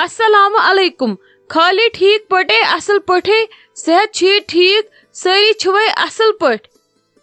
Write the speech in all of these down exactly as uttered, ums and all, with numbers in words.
السلام علیکم۔ خالی ٹھیک پٲٹھۍ؟ اصل پٲٹھۍ؟ صحت چھُے ٹھیک؟ سٲری چھِوے اصل پٲٹھۍ؟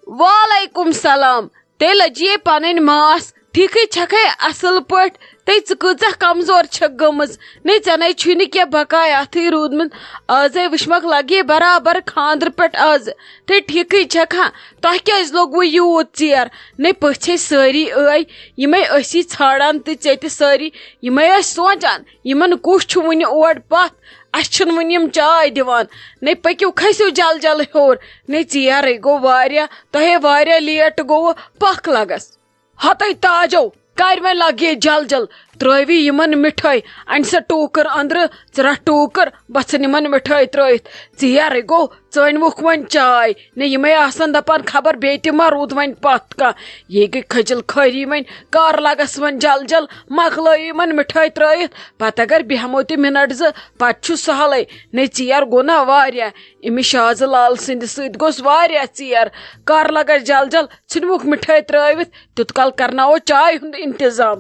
وعلیکم سلام۔ تیٚلہِ لجیے پنٕنۍ ماس، ٹھیکھٕے چھکھے اصل پٲٹھۍ؟ تہٕ ژٕ کۭژاہ کمزور چھکھ گٔمٕژ؟ نے ژےٚ نے چھُے نہٕ کینٛہہ بقایاتھٕے روٗدمُت۔ آزے وٕچھمکھ لگے برابر خاندرٕ پٮ۪ٹھ آز۔ تہٕ ٹھیکھٕے چھکھا؟ تۄہہِ کیازِ لوٚگوٕ یوٗت ژیر؟ نے پٔژھۍ سٲری ٲے، یِمے ٲسی ژھانڈان تہٕ ژےٚ تہِ سٲری۔ یِمے ٲسۍ سونچان، یِمن کُس چھُ وُنہِ اور پتھ؟ اسہِ چھِنہٕ وُنہِ یِم چاے دِوان۔ نے پٔکِو، کھٔسِو جل جل ہیوٚر۔ نے ژیر ہے گوٚو واریاہ، تۄہے واریاہ لیٹ گوٚوٕ، پکھ لگس۔ ہتے تاجو، کر وۄنۍ لگے جل جل، ترٲوی یِمن مِٹھٲے۔ انہِ سا ٹوٗکر أنٛدرٕ، ژٕ رٹھ ٹوٗکر، بہٕ ژھٕن یِمن مِٹھٲے ترٲوِتھ۔ ژیر ہے گوٚو، ژٲنۍ وُکھ وۄنۍ چاے۔ نے یِمے آسن دپان خبر بیٚیہِ تہِ ما روٗد وۄنۍ پتھ کانٛہہ۔ یے گٔے کھٔجل خٲری وۄنۍ، کر لگس وۄنۍ جل جل، مۄکلٲیِو یِمن مِٹھٲے ترٲیِتھ۔ پتہٕ اگر بیٚہمو تہِ مِنٹ زٕ، پتہٕ چھُ سہلٕے۔ نے ژیر گوٚو نا واریاہ؟ أمِس شازٕ لال سٕنٛدِ سۭتۍ گوٚژھ واریاہ ژیر۔ کر لگس جل جل، ژھٕنۍوُکھ مِٹھٲے ترٲوِتھ، تیوٗت کال کرناوو چایہِ ہُنٛد انتظام۔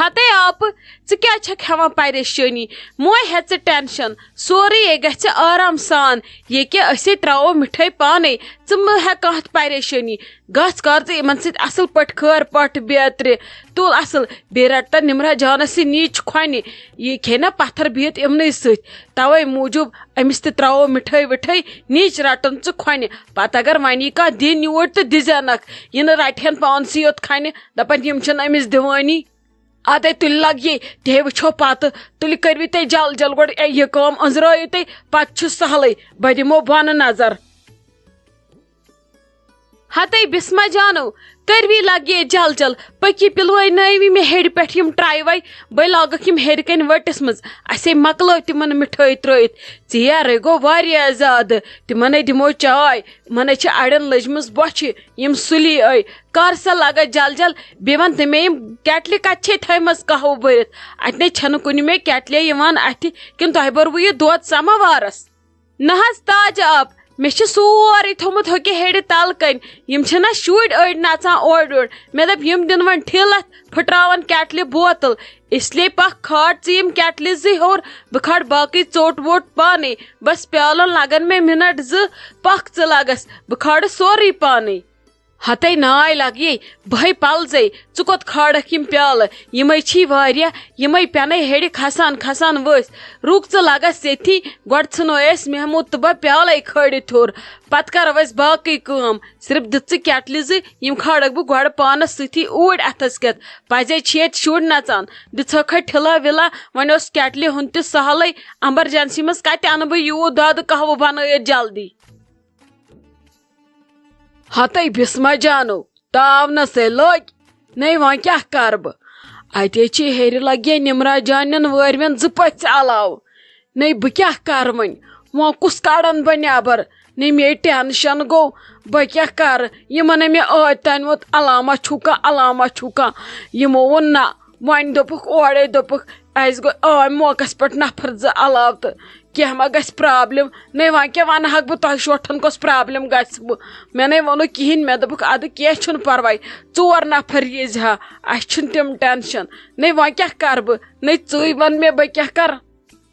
ہتے آپہٕ، ژٕ کیٛازِ چھکھ ہٮ۪وان پریشٲنی؟ مہ ہے ژٕ ٹینشن، سورُے ہے گژھِ آرام سان۔ ییٚکیٛاہ أسے ترٛاوو مِٹھٲے پانے، ژٕ مہ ہے کانٛہہ تہِ پریشٲنی۔ گژھ کر ژٕ یِمن سۭتۍ اصل پٲٹھۍ خٲر پٲٹھۍ بیترِ، تُل اصل، بیٚیہِ رٹ تہٕ نمرہ جانس سۭتۍ نیٖچ کھۄنہِ، یہِ کھیٚیہِ نا پتھر بِہِتھ یِمنٕے سۭتۍ۔ توے موٗجوٗب أمِس تہِ ترٛاوو مِٹھٲے وِٹھٲے، نیٖچ رٹن ژٕ کھۄنہِ۔ پتہٕ اگر وۄنۍ یی کانٛہہ دِنۍ یوٗرۍ تہٕ دِزٮ۪نکھ، یہِ نہٕ رٹہِ ہن پانسٕے یوت کھۄنہِ، دپن یِم چھِنہٕ أمِس دِوٲنی۔ ادے تُلہِ لگہِ، تہِ ہے وٕچھو پتہٕ۔ تُلہِ کٔرِو تُہۍ جل جل گۄڈٕ، اے، یہِ کٲم أنٛزرٲیِو تُہۍ، پتہٕ چھُ سہلٕے، بہٕ دِمو بۄنہٕ نظر۔ ہتے بسمہ جانو، کٔروی لگے جل جل، پٔکی پِلوے نٲوی مےٚ ہیٚرِ پٮ۪ٹھ یِم ٹرٛاے وَے، بٔے لاگکھ یِم ہیٚرِ کنہِ ؤٹِس منٛز۔ اسے مۄکلٲو تِمن مِٹھٲے ترٛٲیِتھ، ژیر ہے گوٚو واریاہ زیادٕ، تِمن ہے دِمو چاے، یِمن ہے چھِ اڑٮ۪ن لٔجمٕژ بۄچھِ، یِم سُلی ٲے۔ کر سا لگس جل جل، بیٚیہِ وَن تہٕ مےٚ، یِم کیٹلہِ کتہِ چھے تھٲومٕژ قہوٕ بٔرِتھ؟ اتہِ نے چھنہٕ کُنہِ مےٚ کیٹلے یِوان اتھِ، کِنہٕ تۄہہِ بٔروٕ یہِ دۄد سماوارس؟ نہ حظ تاج آب، مےٚ چھُ سورُے تھوٚمُت ہوٚکہِ ہیٚرِ تل کنۍ۔ یِم چھِنہ شُرۍ أڑۍ نژان اورٕ یورٕ۔ مےٚ دوٚپ یِم دِن وۄنۍ ٹھیلس، پھٕٹراون کیٹلہِ بوتل۔ اس لیے پکھ کھار ژٕ یِم کیٹلہِ زٕ ہیوٚر، بہٕ کھارٕ باقٕے ژوٚٹ ووٚٹ پانے۔ بس پیالن لگن مےٚ مِنٹ زٕ، پکھ ژٕ لگس، بہٕ کھارٕ سورُے پانے۔ ہتے ناے لگیے، بہے پلزے، ژٕ کوٚت کھارکھ یِم پیالہٕ؟ یِمے چھی واریاہ، یِمے پٮ۪نے ہیٚرِ کھسان کھسان ؤسۍ۔ رُک ژٕ لگس ییٚتھی، گۄڈٕ ژھٕنو أسۍ محمود تہٕ بہٕ پیالے کھٲرِتھ ہیوٚر۔ پتہٕ کرو أسۍ باقٕے کٲم۔ صرف دِژ ژٕ کیٹلہِ زٕ، یِم کھارکھ بہٕ گۄڈٕ پانس سۭتی اوٗرۍ اتھس کٮ۪تھ۔ پزے چھِ ییٚتہِ شُرۍ نژان، دِژہکھ ہے ٹھِلا وِلا۔ وۄنۍ اوس کیٹلہِ ہُنٛد تہِ سہلٕے، ایمرجنسی منٛز کتہِ انہٕ بہٕ یوٗت دۄدٕ قہوٕ بنٲیِتھ جلدی؟ ہتے بسمہ جانو، تاونس ہے لٔگۍ، نے وۄنۍ کیٛاہ کرٕ بہٕ؟ اتے چھِ ہیٚرِ لگے نمرہ جانٮ۪ن وٲرۍوٮ۪ن زٕ پٔژھۍ علاوٕ۔ نے بہٕ کیٛاہ کرٕ وۄنۍ؟ وۄنۍ کُس کڑن بہٕ نٮ۪بر؟ نے مے ٹینشن گوٚو، بہٕ کیٛاہ کرٕ؟ یِمن ہے مےٚ ٲدۍ تانۍ ووٚت، علامہ چھُکھا، علامہ چھُکھا؟ یِمو ووٚن نہ۔ وۄنۍ دوٚپُکھ اورے، دوٚپُکھ، اسہِ گوٚو عام موقعس پٮ۪ٹھ نفر زٕ علاوٕ تہٕ کینٛہہ ما گژھِ پرابلم؟ نے وۄنۍ کیٛاہ ونہٕ ہاکھ بہٕ تۄہہِ شوٹھن، کۄس پرابلم گژھِ؟ بہٕ، مےٚ نے ووٚنُکھ کِہینۍ، مےٚ دوٚپُکھ ادٕ کینٛہہ چھُنہٕ پرواے، ژور نفر ییٖزِ ہا، اسہِ چھُنہٕ تِم ٹینشن۔ نے وۄنۍ کیٛاہ کرٕ بہٕ؟ نے ژٕے ون مےٚ، بہٕ کیٛاہ کرٕ؟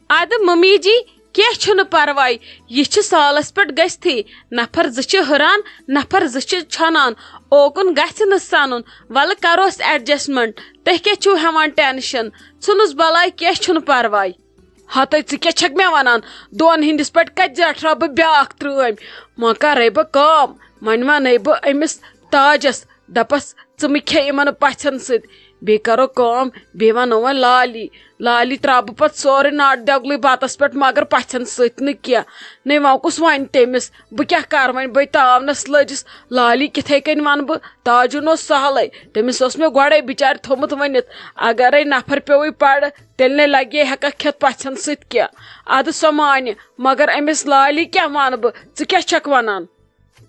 ادٕ ممی جی، کینٛہہ چھُنہٕ پرواے، یہِ چھِ سالس پٮ۪ٹھ گژھتھٕے، نفر زٕ چھِ ہُران، نفر زٕ چھِ چھۄنان، اوکُن گژھِ نہٕ سنُن، ولہٕ کروس ایڈجسٹمنٹ، تُہۍ کیٛاہ چھِو ہٮ۪وان ٹینشن؟ ژھٕنُس بلاے، کینٛہہ چھُنہٕ پرواے۔ ہتے ژٕ کیٛاہ چھکھ مےٚ ونان؟ دۄن ہٕنٛدِس پٮ۪ٹھ کتہِ زیٹھراو بہٕ بیٛاکھ ترٲمۍ؟ وۄنۍ کرے بہٕ کٲم، وۄنۍ ونَے بہٕ أمِس تاجس، دپس، ژٕ مہٕ کھے یِمن پژھٮ۪ن سۭتۍ۔ بیٚیہِ کرو کٲم، بیٚیہِ ونو وۄنۍ لالی۔ لالی تراوٕ بہٕ پتہٕ سورُے ناٹہٕ دیوٚگلٕے بتس پٮ۪ٹھ، مگر پژھٮ۪ن سۭتۍ نہٕ کینٛہہ۔ نے وۄنۍ کُس ونہِ تٔمِس؟ بہٕ کیٛاہ کرٕ وۄنۍ؟ بے تاونس لٔجِس۔ لالی کِتھے کٔنۍ ونہٕ بہٕ؟ تاجُن اوس سہلٕے، تٔمِس اوس مےٚ گۄڈے بچارِ تھوٚمُت ؤنِتھ، اگرے نفر پیوٚوُے پڑٕ، تیٚلہِ نے لگہِ ہے ہٮ۪ککھ کھٮ۪تھ پژھٮ۪ن سۭتۍ کینٛہہ۔ ادٕ سۄ مانہِ، مگر أمِس لالی کیٛاہ ونہٕ بہٕ؟ ژٕ کیٛاہ چھکھ ونان؟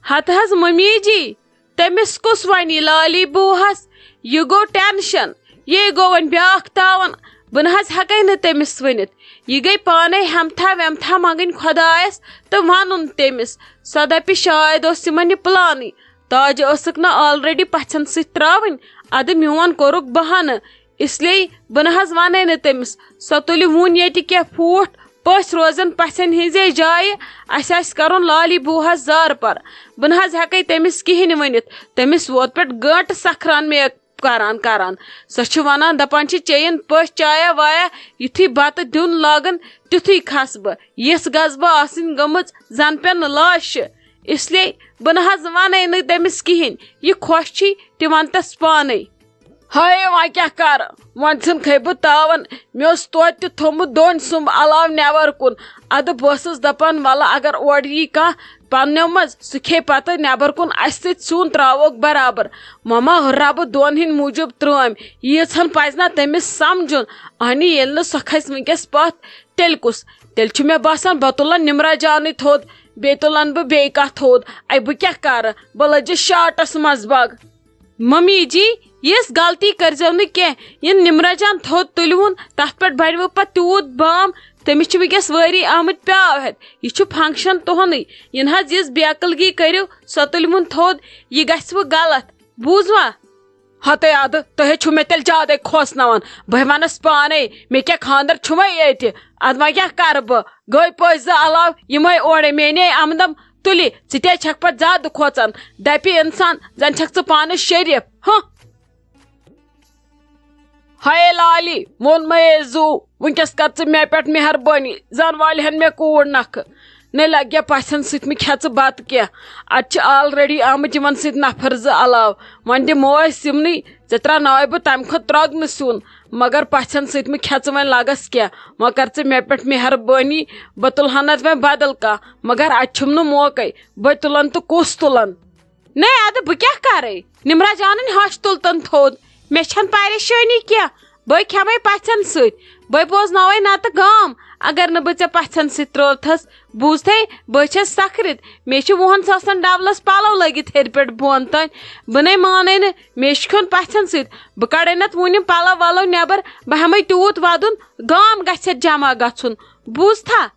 ہتہٕ حظ ممی جی، تٔمِس کُس ونہِ یہِ لالی بوٗہس؟ یہِ گوٚو ٹینشن، یے گوٚو وۄنۍ بیٛاکھ تاون۔ بہٕ نہ حظ ہٮ۪کے نہٕ تٔمِس ؤنِتھ۔ یہِ گٔے پانے ہمتھا ویمتھا منٛگٕنۍ خۄدایس تہٕ ونُن تٔمِس۔ سۄ دپہِ شاید اوس یِمن یہِ پلانٕے۔ تاجہِ ٲسٕکھ نہ already پژھٮ۪ن سۭتۍ تراوٕنۍ، ادٕ میون کوٚرُکھ بہانہٕ۔ اس لیے بہٕ نہ حظ وَنَے نہٕ تٔمِس، سۄ تُلہِ وُن ییٚتہِ کینٛہہ پھوٗٹھ، پٔژھۍ روزن پژھٮ۪ن ہٕنٛزے جایہِ، اَسہِ آسہِ کرُن لالی بوٗہس زارٕ پر۔ بہٕ نہ حظ ہٮ۪کَے تٔمِس کِہیٖنۍ ؤنِتھ، تٔمِس ووت پٮ۪ٹھ گٲنٛٹہٕ سکھران میک کران کران۔ سۄ چھِ وَنان، دَپان چھِ، چیٚیِن پٔژھۍ چایا وایا، یُتھُے بَتہٕ دیُن لاگَن، تیُتھُے کھَسہٕ بہٕ۔ یِژھ غضبہٕ آسٕنۍ گٔمٕژ، زَن پیٚن لاشہِ۔ اس لیے بہٕ نہ حظ وَنَے نہٕ تٔمِس کِہیٖنۍ، یہِ خۄش چھی، تہِ وَنتَس پانَے۔ ہاے، وۄنۍ کیٛاہ کَرٕ؟ وۄنۍ ژھٕنکھَے بہٕ تاوَن۔ مےٚ اوس توتہِ تہِ تھوٚمُت ڈوٗنۍ سُمب علاوٕ نٮ۪بَر کُن۔ اَدٕ بہٕ ٲسٕس دَپان، وَلہٕ اگر اورٕ یی کانٛہہ پننیو منٛز، سُہ کھیٚیہِ پتہٕ نٮ۪بر کُن اَسہِ سۭتۍ سیُن تراووکھ برابر۔ مما ہُرراہ بہٕ دۄن ہٕنٛدۍ موٗجوٗب ترٲمۍ، ییٖژہن پزِ نا تٔمِس سمجُن۔ اہنی ییٚلہِ نہٕ سۄ کھسہِ وٕنکیٚس پتھ، تیٚلہِ کُس؟ تیٚلہِ چھُ مےٚ باسان بہٕ تُلن نمرہ جانٕے تھوٚد، بیٚیہِ تُلن بہٕ بیٚیہِ کانٛہہ تھوٚد۔ اے بہٕ کیٛاہ کرٕ؟ بہٕ لٔجِس شاٹس منٛز بگ۔ ممی جی، یِژھ غلطی کٔرزیو نہٕ کینٛہہ۔ یہِ نمرہ جان تھوٚد تُلِوُن، تتھ پٮ۪ٹھ بنِوٕ پتہٕ تیوٗت بام۔ تٔمِس چھِ وٕنکیٚس وٲری آمٕتۍ پیاو ہٮ۪تھ۔ یہِ چھُ function تُہُنٕے۔ یِنہٕ حظ یِژھ بے عقلگی کٔرِو، سۄ تُلِوُن تھوٚد۔ یہِ گژھِ وۄنۍ غلط۔ بوٗزوا؟ ہتے ادٕ، تُہۍ ہے چھِو مےٚ تیٚلہِ زیادَے کھوژناوان۔ بہٕ ہے وَنَس پانَے، مےٚ کیٛاہ خانٛدر چھُ وۄنۍ ییٚتہِ؟ اَدٕ وۄنۍ کیٛاہ کَرٕ بہٕ؟ گٔے پٔژھۍ زٕ علاوٕ، یِمَے اورَے میٛانے آمدم تُلہِ۔ ژٕ تہِ ہے چھَکھ پَتہٕ زیادٕ کھوژان۔ دَپہِ اِنسان، زَن چھَکھ ژٕ پانَس شریٖف۔ ہہ۔ ہاے لالی، ووٚن مےٚ زُو، وٕنکیٚس کر ژٕ مےٚ پٮ۪ٹھ مہربٲنی، زن والہِ ہن مےٚ کوٗر نکھٕ۔ نے لگہِ پژھٮ۪ن سۭتۍ مہٕ کھےٚ ژٕ بتہٕ کینٛہہ۔ اتہِ چھِ already آمٕتۍ یِمن سۭتۍ نفر زٕ علاوٕ۔ وۄنۍ دِمو أسۍ یِمنٕے، ژےٚ ترٛاوناوے بہٕ تمہِ کھۄتہٕ ترٛۄگنہٕ سیُن۔ مگر پژھٮ۪ن سۭتۍ مہٕ کھےٚ ژٕ وۄنۍ لگس کینٛہہ۔ وۄنۍ کر ژٕ مےٚ پٮ۪ٹھ مہربٲنی، بہٕ تُلہٕ ہنتھ وۄنۍ بدل کانٛہہ۔ مگر اتہِ چھُم نہٕ موقعے، بہٕ تُلن تہٕ کُس تُلن؟ نے ادٕ بہٕ کیٛاہ کرے؟ نمرہ جانن ہش تُل تن تھوٚد۔ مےٚ چھَنہٕ پریشٲنی کینٛہہ۔ بہٕ کھٮ۪مے پژھٮ۪ن سۭتۍ۔ بہٕ بوزناوے نتہٕ گام۔ اگر نہٕ بہٕ ژےٚ پژھٮ۪ن سۭتۍ ترٲوتھس۔ بوٗزتھے، بہٕ چھَس سکھرِتھ۔ مےٚ چھِ وُہن ساسن ڈبلس پلو لٲگِتھ ہیٚرِ پٮ۪ٹھ بۄن تام۔ بہٕ نے مانے نہٕ۔ مےٚ چھُ کھیوٚن پژھٮ۪ن سۭتۍ۔ بہٕ کڑے نتہٕ وُنہِ پلو ولو نٮ۪بر۔ بہٕ ہٮ۪مے تیوٗت ودُن، گام گژھِ جمع گژھُن۔ بوٗزتھا؟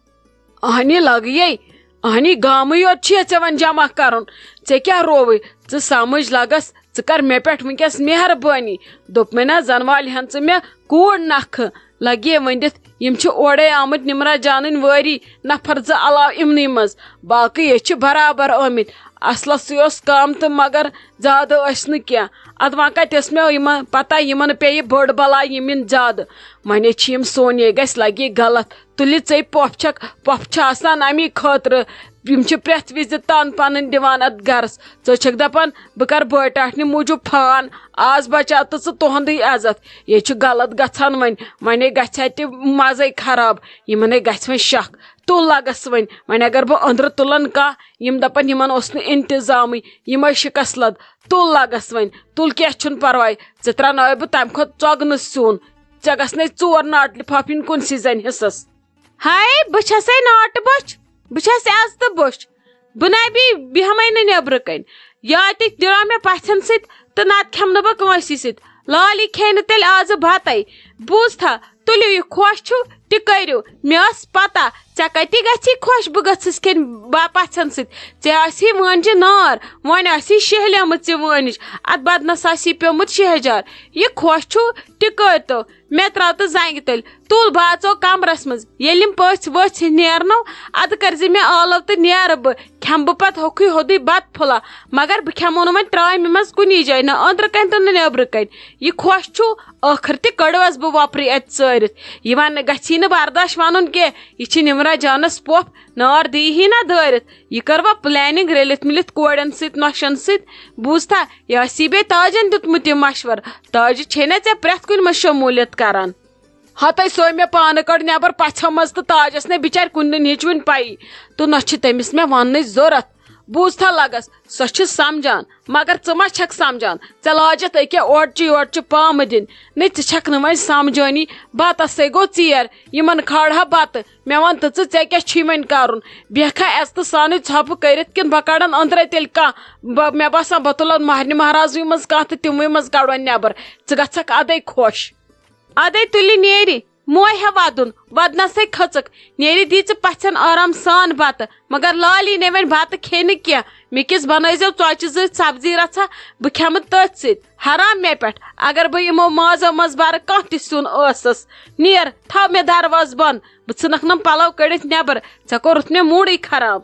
اہنی لگیے، اہنی گامٕے یوت چھُے ژےٚ وۄنۍ جمع کرُن۔ ژےٚ کیٛاہ رووُے؟ ژٕ سمجھ لگس، ژٕ کر مےٚ پٮ۪ٹھ وٕنکیٚس مہربٲنی۔ دوٚپمَے نہ، زن والہِ ہن ژٕ مےٚ کوٗر نکھٕ۔ لگیے ؤنِتھ، یِم چھِ اورے آمٕتۍ نمرہ جانٕنۍ وٲری نفر زٕ علاوٕ یِمنٕے منٛز۔ باقٕے أسۍ چھِ برابر آمٕتۍ۔ اصلس سٕے اوس کم تہٕ مگر زیادٕ ٲسۍ نہٕ کینٛہہ۔ ادٕ وۄنۍ کتہِ ٲس مےٚ یِمن پتہ، یِمن پیٚیہِ بٔڑ بلاے، یِم یِن زیادٕ۔ وۄنۍ چھِ یِم سونی گژھِ لگی غلط۔ تُلہِ ژے پۄپھ چھکھ، پۄپھ چھِ آسان امی خٲطرٕ۔ یِم چھِ پرٛٮ۪تھ وِزِ تان پنٕنۍ دِوان اتھ گرس۔ ژٕ چھکھ دپان، بہٕ کرٕ بٲے ٹاٹھنہِ موٗجوٗب فان۔ آز بچاو تہٕ ژٕ تُہُنٛدُے عزت۔ یے چھُ غلط گژھان وۄنۍ۔ وۄنۍ گژھِ ہا تہِ مزے خراب۔ یِمن ہے گژھِ وۄنۍ شک۔ تُل لگس وۄنۍ۔ وۄنۍ اگر بہٕ أنٛدرٕ تُلن کانٛہہ، یِم دپن یِمن اوس نہٕ انتظامٕے، یِمے شکست لد۔ تُل لگس وۄنۍ۔ تُل، کینٛہہ چھُنہٕ پرواے۔ ژےٚ ترٛاوناوے بہٕ تمہِ کھۄتہٕ ژۄگنہٕ سیُن۔ ژےٚ گژھنَے ژور ناٹہِ لفافہٕ یِنۍ کُنسٕے زَنہِ حصس۔ ہاے، بہٕ چھسے ناٹہٕ بۄچھ، بہٕ چھس عزتہٕ بۄچھ۔ بہٕ نَے بی-، بیٚہمَے نہٕ نیٚبرٕ کَنۍ۔ یا تہِ درٛاو مےٚ پَژھٮ۪ن سۭتۍ تہٕ نَتہٕ کھٮ۪مہٕ نہٕ بہٕ کٲنٛسی سۭتۍ۔ لالی کھیٚیہِ نہٕ تیٚلہِ آزٕ بَتَے۔ بوٗزتھا، تُلِو، یہِ خۄش چھُو تہِ کٔرِو۔ مےٚ ٲس پَتہ ژےٚ کَتی گژھی خۄش بہٕ گٔژھٕس کھیٚنۍ با-، پَژھٮ۪ن سۭتۍ۔ ژےٚ آسی وٲنجہِ نار، وۄنۍ آسی شیہلیمٕژ ژےٚ وٲنِج۔ اَتھ بدنَس آسی پیوٚمُت شہجار۔ یہِ خۄش چھُو تہِ کٔرۍتو۔ مےٚ ترٛاو تہٕ زنٛگہِ تٔلۍ۔ تُل، بہٕ اژو کمرس منٛز۔ ییٚلہِ یِم پٔژھۍ ؤژھۍ نیرنو، ادٕ کٔرۍ زِ مےٚ ٲلو تہٕ نیرٕ بہٕ۔ کھٮ۪مہٕ بہٕ پتہٕ ہوٚکھُے ہوٚدُے بتہٕ پھوٚلہ۔ مگر بہٕ کھٮ۪مو نہٕ وۄنۍ ترٛامہِ منٛز کُنی جایہِ، نہ أنٛدرٕ کنہِ تہٕ نہ نیٚبرٕ کنہِ۔ یہِ خۄش چھُو؟ ٲخٕر تہِ کٔڑوس بہٕ وۄپرٕے اتہِ ژٲرِتھ۔ یہِ ونہٕ گژھی نہٕ برداش ونُن کینٛہہ، یہِ چھِ نمرہ جانس پۄپھ، نار دِیہِ ہی نہ دٲرِتھ۔ یہِ کٔر وۄنۍ planning رٔلِتھ مِلِتھ کورٮ۪ن سۭتۍ، نۄشن سۭتۍ۔ بوٗزتھا، یہِ آسی بیٚیہِ تاجن دیُتمُت یہِ مشورٕ۔ تاجہِ چھے نہ ژےٚ پرٛٮ۪تھ کُنہِ منٛز شموٗلیت کران؟ ہتے سۄے مےٚ پانہٕ کٔڑ نٮ۪بر پژھٮ۪و منٛز تہٕ تاجس نے بِچارِ کُنہِ نہٕ ہیٚچ وُنہِ پَیی۔ تہٕ نہ چھِ تٔمِس مےٚ وننٕچ ضروٗرت۔ بوٗزتھا لگس، سۄ چھِ سمجھان، مگر ژٕ ما چھکھ سمجھان؟ ژےٚ لاجتھ أکیاہ اورچہِ یورچہِ پامہٕ دِنۍ۔ نے ژٕ چھکھ نہٕ وۄنۍ سمجھٲنی۔ بتس سے گوٚو ژیر، یِمن کھالہا بتہٕ۔ مےٚ وَن تہٕ ژٕ، ژےٚ کیٛاہ چھُے وۄنۍ کَرُن؟ بیٚہکھا عزتہٕ سانٕے ژھۄپہٕ کٔرِتھ کِنہٕ بہٕ کَڑَن أنٛدرَے تیٚلہِ کانٛہہ؟ بہٕ، مےٚ باسان، بہٕ تُلَن مَہرنہِ مَہرازٕے منٛز کانٛہہ تہٕ تِموٕے منٛز کَڑون نٮ۪بَر۔ ژٕ گژھکھ اَدَے خۄش۔ اَدَے تُلہِ نیرِ، موے ہا وَدُن، وَدنَسَے کھٔژٕکھ۔ نیرِ دی ژٕ پَژھٮ۪ن آرام سان بَتہٕ، مگر لالی نے وۄنۍ بَتہٕ کھیٚنہٕ کینٛہہ۔ مےٚ کِس بنٲیزیو ژۄچہِ زٕ سبزی رژھا، بہٕ کھٮ۪مہٕ تٔتھۍ سۭتۍ۔ حرام مےٚ پٮ۪ٹھ، اگر بہٕ یِمو مازو منٛز بارٕ کانٛہہ تہِ سیُن ٲسٕس۔ نیر، تھاو مےٚ دروازٕ بنٛد، بہٕ ژھٕنکھ نہٕ پلو کٔڑِتھ نٮ۪بر، ژےٚ کوٚرُتھ مےٚ موٗڈٕے خراب۔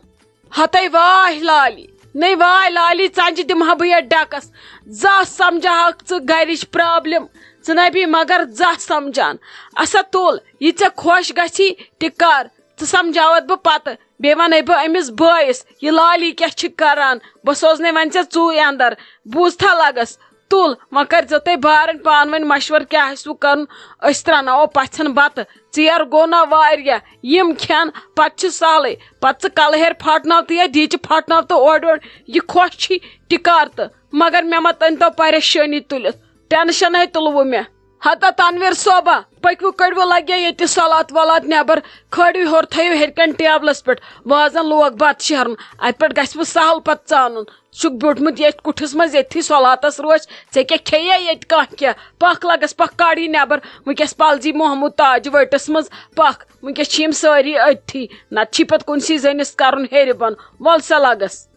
ہتے واے لالی، نے واے لالی، ژنجہِ دِمہٕ ہا بہٕ یتھ ڈکس۔ زانٛہہ سمجھاہکھ ژٕ گرِچ پرابلم، ژٕ نبی مگر زانٛہہ سمجھان۔ اسا تُل، یہِ ژےٚ خۄش گژھی تہِ کر، ژٕ سمجھاوتھ بہٕ پتہٕ۔ بیٚیہِ ونے بہٕ أمِس بٲیِس، یہِ لالی کیٛاہ چھِ کران؟ بہٕ سوزنے وۄنۍ ژےٚ ژوٗے اندر۔ بوٗزتھا لگس؟ تُل، وۄنۍ کٔرۍزیو تُہۍ بارٕنۍ پانہٕ ؤنۍ مشورٕ، کیٛاہ آسِوٕ کرُن، أسۍ ترٛاوناوو پژھٮ۪ن بتہٕ۔ ژیر گوٚو نا واریاہ، یِم کھٮ۪ن، پتہٕ چھُ سہلٕے۔ پتہٕ ژٕ کلہٕ ہیرِ پھاٹناو تہٕ یا دیٖچہِ پھاٹناو تہٕ اورٕ یورٕ، یہِ خۄش چھی تہِ کر تہٕ۔ مگر مےٚ مہ تٔنۍ تو پریشٲنی تُلِتھ، ٹینشن ہے تُلوٕ مےٚ۔ ہتا تنویر صٲبا، پٔکِو کٔڑِو لگے ییٚتہِ صلات ولات نٮ۪بر، کھٲڑِو ہیوٚر تھٲیِو ہیٚرِ کنہِ ٹیبلس پٮ۪ٹھ۔ وازن لوگ بتہٕ شیرُن، اتہِ پٮ۪ٹھ گژھِ وۄنۍ سہل پتہٕ ژانُن۔ ژٕ چھُکھ بیوٗٹھمُت ییٚتھۍ کُٹھِس منٛز، ییٚتھی صلاتس روزِ، ژےٚ کیٛاہ کھیٚیے ییٚتہِ کانٛہہ کینٛہہ؟ پکھ لگس، پکھ کڑ یہِ نٮ۪بر۔ وٕنکیٚس پلزی محمود تاج وٲٹِس منٛز، پکھ، وٕنکیٚس چھِ یِم سٲری أتھی، نتہٕ چھی پتہٕ کُنسٕے زٔنِس کرُن ہیٚرِ بۄن۔ ول سا لگس۔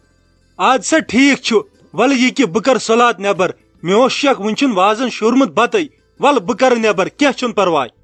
اد سا ٹھیک چھُ، ولہٕ یہِ کہِ بہٕ کرٕ صلات نٮ۪بر۔ مےٚ اوس شک وُنہِ چھُنہٕ وازن شوٗرمُت بتَے۔ ولہٕ بہٕ کرٕ نٮ۪بر، کینٛہہ چھُنہٕ پرواے۔